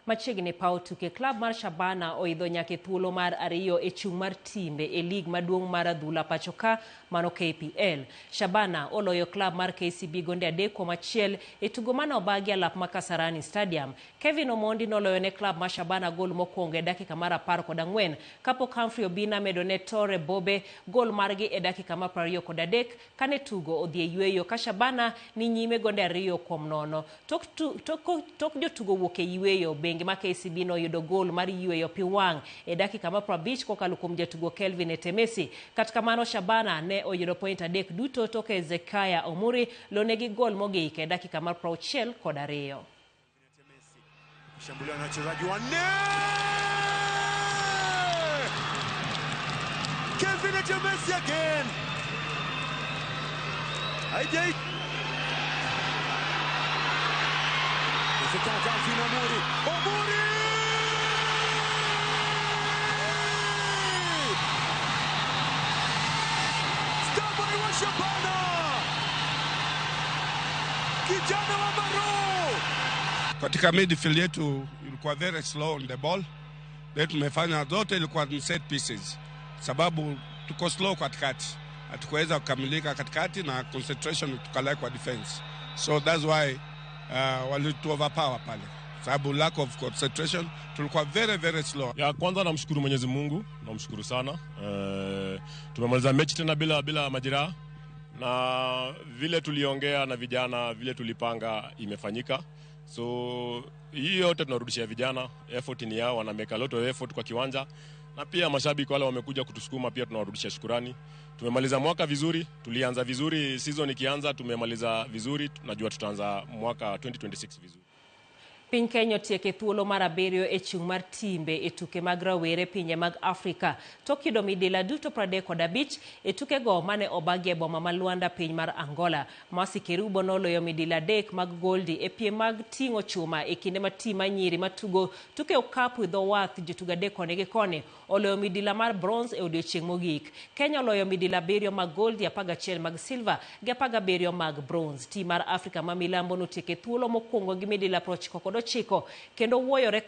Machiegni paw tuke, klab mar Shabana oidho nyaka e thuolo mar ariyo e chung' mar timbe e lig maduong' mar adhula pachoka mano KPL. Shabana oloyo klab mar KCB gonde 3-1 e tugo mane obagi alap ma Kasarani Stadium. Kevin Omondi noloyo ne klab mar Shabana gol mokwongo e dakika mar 14 kapok Humphrey Obina medo ne Tore Bobe gol margi e dakika mar 23 kane tugo odhi e yweyo ka Shabana ni nyime gonde 2-0. Tok jotugo wuok e yweyo, bengi ma KCB noyudo gol mar yweyo pi wang' e dakika mar 50 kokalo kuom jatugo Kelvin Etemesi. Kata kamano Shabana ne oyudo point 3 duto tok Hezekiah Omuri lonegi gol mogik e dakika mar 62. Shambuliwa na wachezaji wanne. Kelvin Etemesi again. Haijai. Kelvin Omuri. Omuri! Starboy wa Shabana. Kijana wa Maro. Katika midfield yetu ilikuwa very slow on the ball. Then tumefanya zote ilikuwa ni set pieces, sababu tuko slow katikati, hatukuweza kukamilika katikati na concentration tukalai kwa defense, so that's why walitu overpower pale, sababu lack of concentration, tulikuwa very very slow. Ya kwanza namshukuru Mwenyezi Mungu, namshukuru sana. Tumemaliza mechi tena bila majeraha, na vile tuliongea na vijana, vile tulipanga imefanyika. So hii yote tunarudishia vijana, effort ni yao, wana make a lot of effort kwa kiwanja, na pia mashabiki wale wamekuja kutusukuma, pia tunawarudishia shukurani. Tumemaliza mwaka vizuri, tulianza vizuri season ikianza, tumemaliza vizuri, tunajua tutaanza mwaka 2026 vizuri. Piny Kenya otieko e thuolo mar 7 e chung' mar timbe e tuke mag rawere pinje mag Afrika tok yudo midila duto 35 e tukego mane obagi e boma ma Luanda piny mar Angola. Mercy Kerubo noloyo midila 3 mag goldi e piem mag ting'o chuma e kinde ma tim mar nyiri matugo tuke okapu e dho wath jotugo 3 koni gi koni oloyo midila mar bronze e odiochieng' mogik. Kenya oloyo midila 7 mag goldi, 11 mag silver gi 17 mag bronze. Tim mar Afrika ma milambo notieko e thuolo mokwongo gi midila 99 kendo wuoyore.